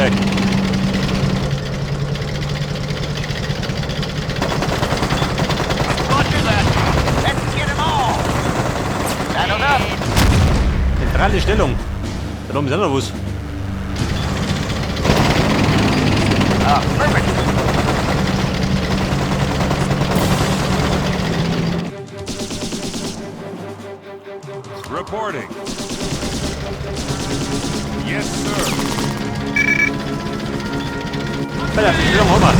gleich. Roger that. Let's get 'em all. Saddled up. Zentrale Stellung. Da oben ist auch noch was. Affirmative. Reporting. Yes, sir. Pass auf, die Stellung haben wir.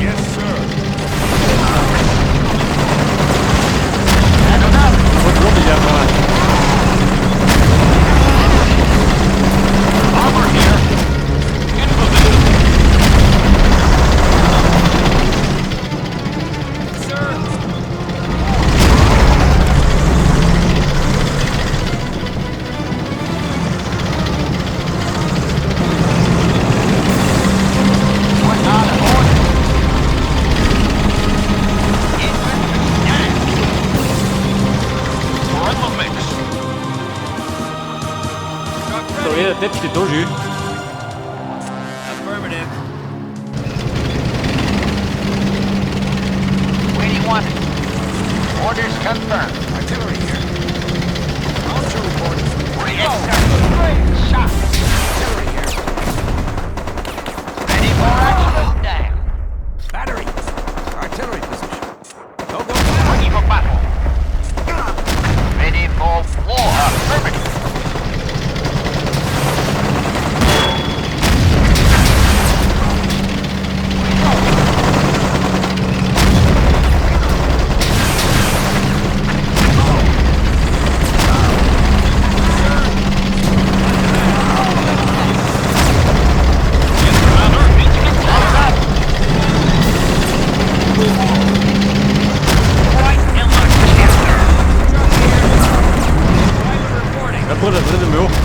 Yes, sir. Saddled up. Und wirklich einfach. Armor here. In position. Sir. What are the orders? Infantry down. We're in the mix. Truck So, ready. jeder Depp steht da schön. Affirmative. Where do you want it? Orders confirmed. Artillery here. Archer reporting. Yes, sir. Great shot. Artillery here. Ready for action. Down. Battery. Artillery position. Go, go, go. Ready for battle. Ready for war. Affirmative. Yes, Commander. Saddled up. Right in the kisser. Truck here. Driver reporting. Ja, Bruder, das ist mir hoch.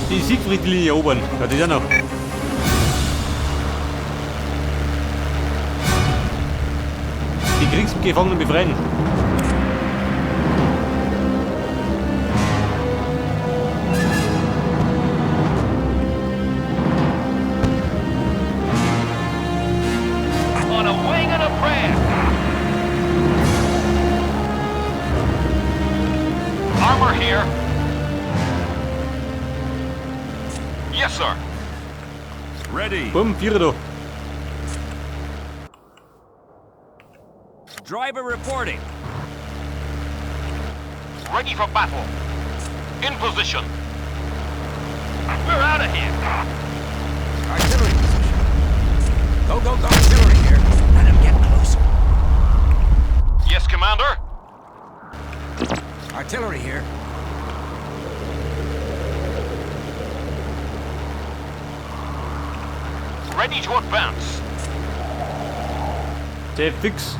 Die Siegfried-Linie erobern. Ja, die ist auch noch. Die Kriegsgefangenen befreien. On a wing and a prayer. Armor here. Yes, sir. Ready. Bumm, Vierer da. Driver reporting. Ready for battle. In position. We're out of here. Artillery position. Go, go, go. Artillery here. Let him get closer. Yes, Commander. Artillery here. Ready to advance. Sehr fix.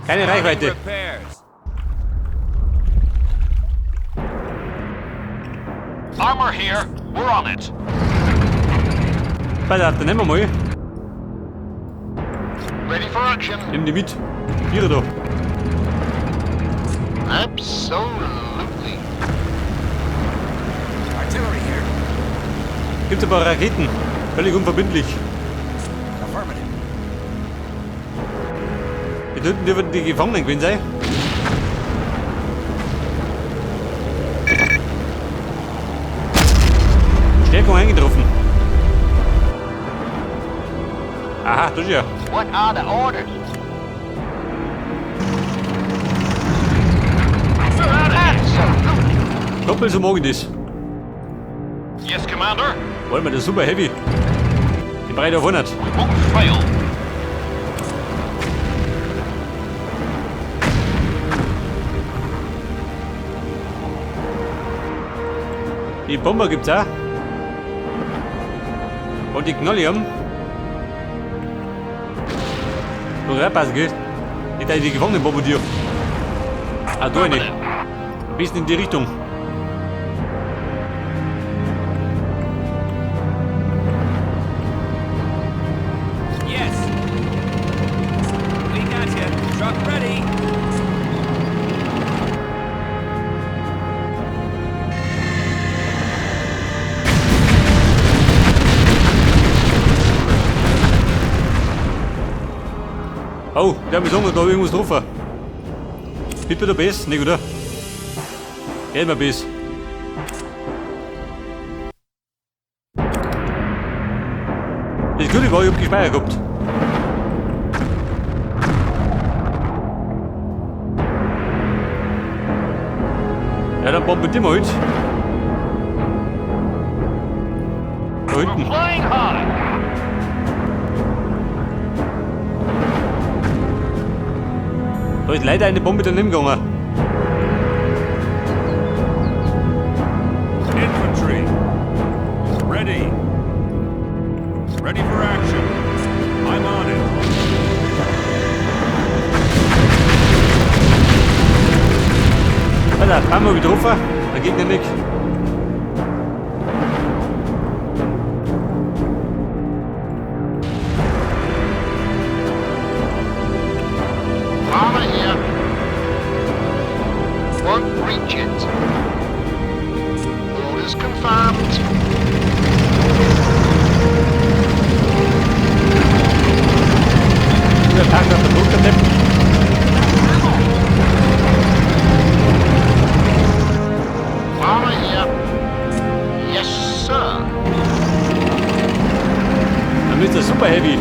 Keine Starting Reichweite. repairs. Armor here. We're on it. Pass auf, dann nehmen wir mal. Ready for action. Nimm die mit. Vierer da. Absolutely. Artillery here. Gibt's ein paar Raketen. Völlig unverbindlich. Affirmative. Die hinten dürfen die Gefangenen gewesen sein. Stärkung eingetroffen. Aha, das ist ja. What are the orders? We're out of here. Absolutely. Doppelt so mag ich das. Yes, Commander. Wollen wir das ist super heavy. Die Breite auf 100. We won't fail. Die Bomber gibt's auch. Und die Knolle haben. Nur reinpassen, gell? Nicht, dass ich die Gefangenen bombardiere. Ah, da nicht. Ein bisschen in die Richtung. Yes. We got you. Truck ready. Oh, der hat mich sagen, da irgendwas drauf. Bitte der Biss, nicht oder? Gelber Biss. Das Gute war, ich hab gespeichert gehabt. Ja, dann bombardieren wir halt. Da hinten. Flying high. Da ist leider eine Bombe daneben gegangen. Infantry. Ready. Ready for action. I'm on it. Alter, haben wir getroffen. Der Gegner nicht. Armor here. Won't breach it. Orders confirmed. Der Tank hat der Drucker. Armor here. Yes, sir. Dann ist der super heavy.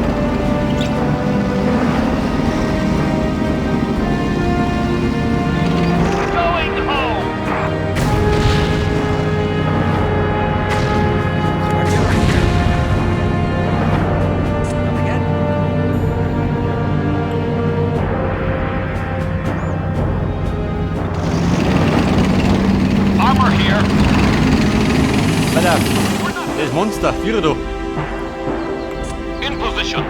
Going home. Artillery here. Come again? Armor here. Alter, das Monster, Vierer da. In position.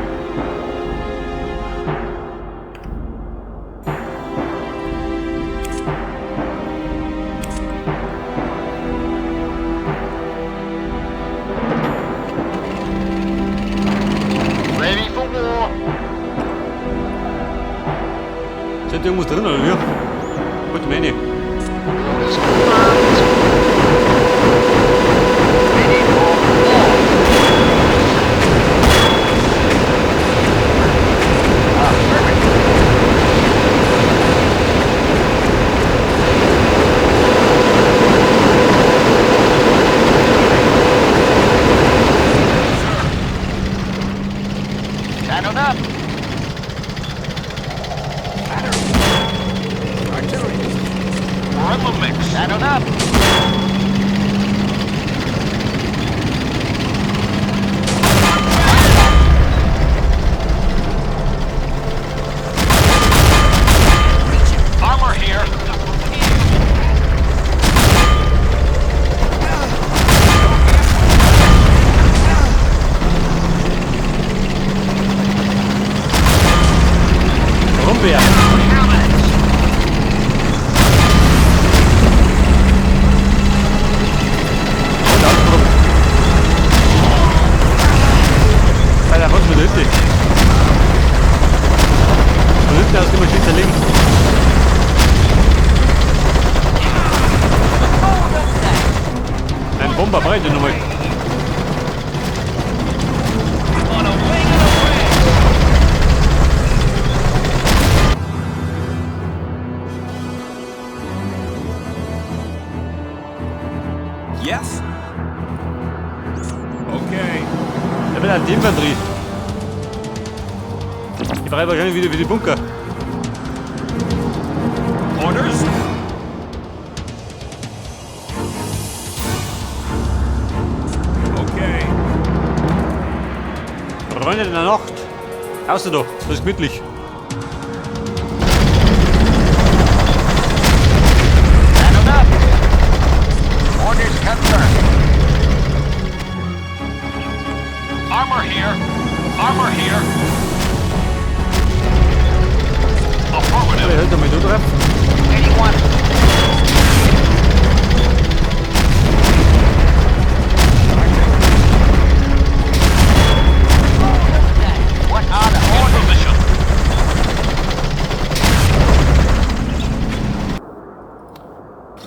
Ready for war. Sind irgendwas drin oder wie? Gut, meine. Orders confirmed. Ready for war. Affirmative. Saddled up. Artillery position. We're in the mix. Saddled up. Armor here. Warum wer? Helmets. Und Ausbruch. Alter, was mit der Hütte? Von hinten aus können wir schön zerlegen. Ein Bomber brauche ich nochmal. On a wing and a prayer. Yes? Okay. Da wird ein Infanterie. Ich brauche wahrscheinlich wieder für die Bunker. Orders? Okay. Freunde der Nacht. Außer da, das ist gemütlich. Saddled up. Orders confirmed. Armor here. Armor here. Affirmative. Aber halt einmal da drauf. Anyone? What are the In orders? position.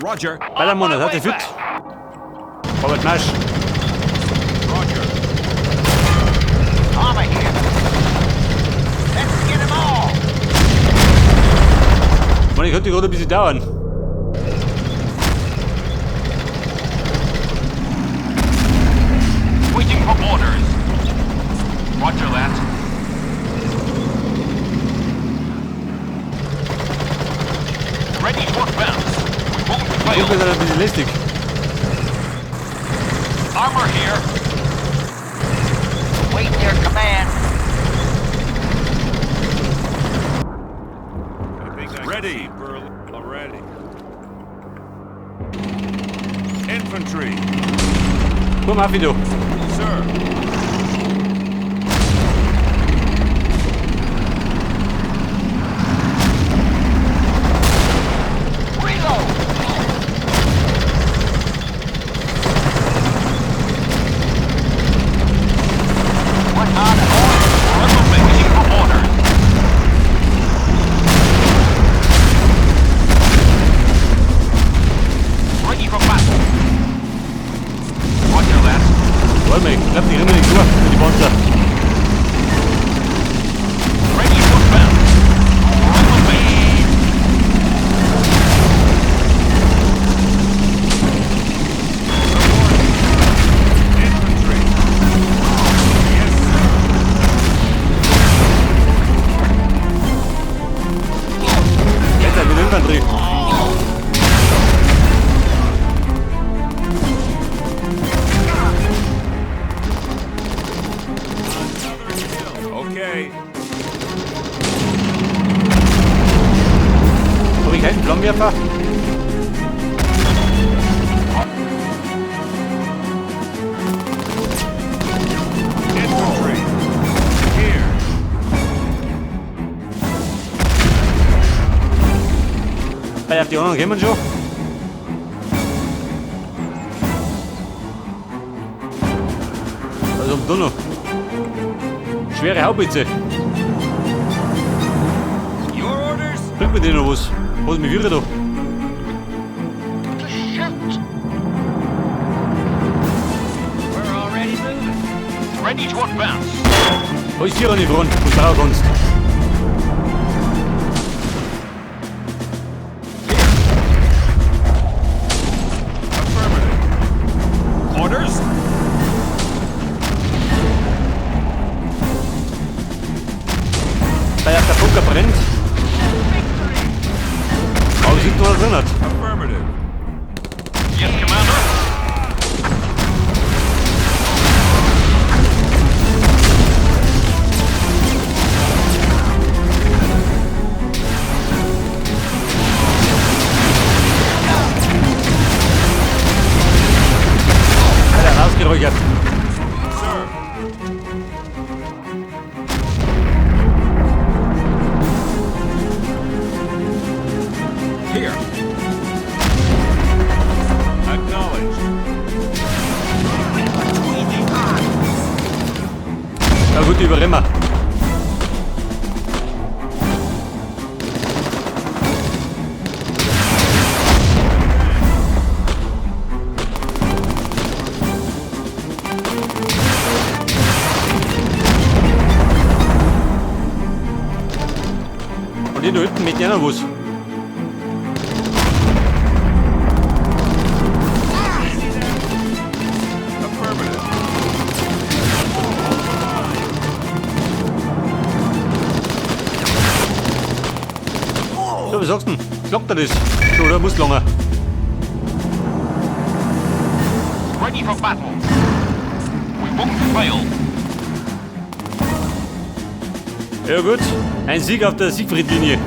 Roger. Ballermann, das hat way sich fit. back. Vorwärts Marsch. Roger. Armor here. Let's get 'em all. Könnte gerade ein bisschen dauern. Waiting for orders. Roger that. Ready to advance. We won't Die fail. Bunker sind ein bisschen lästig. Armor here. Waiting your command. I think I Ready. Can see Berlin already. Infantry. Komm, Affi, du. Sir. Reload. What are the orders? We're moving. Waiting for orders. Ready for battle. Roger that. Warte mal, ich glaub, die rennen nicht durch mit die Panzer. Ready to advance. We're moving. Infantry. Yes, sir. Jetzt halt mit Infanterie. Okay. Hab ich keinen Flammenwerfer? Infantry. Here. Ah, ja, die anderen kommen schon. Also da noch. Schwere Haubitze. Your orders? Bringt mir die noch was? Was mich wieder da? To shoot. We're already moving. Ready to advance. Da ist hier an die Front, wo du drauf kannst. Affirmative. Orders? Weil der Bunker brennt. Aber sieht nur drin hat. Affirmative. Yes, Commander. Hat er rausgeräuchert. Sir. Here. Acknowledged. Between the eyes. Na gut, die überrennen wir. Und hier da hinten mit einer was. Affirmative. So, was sagst du denn? Klappt das? Schon, oder? Muss lange. Ready for battle. We won't fail. Ja gut, ein Sieg auf der Siegfried-Linie.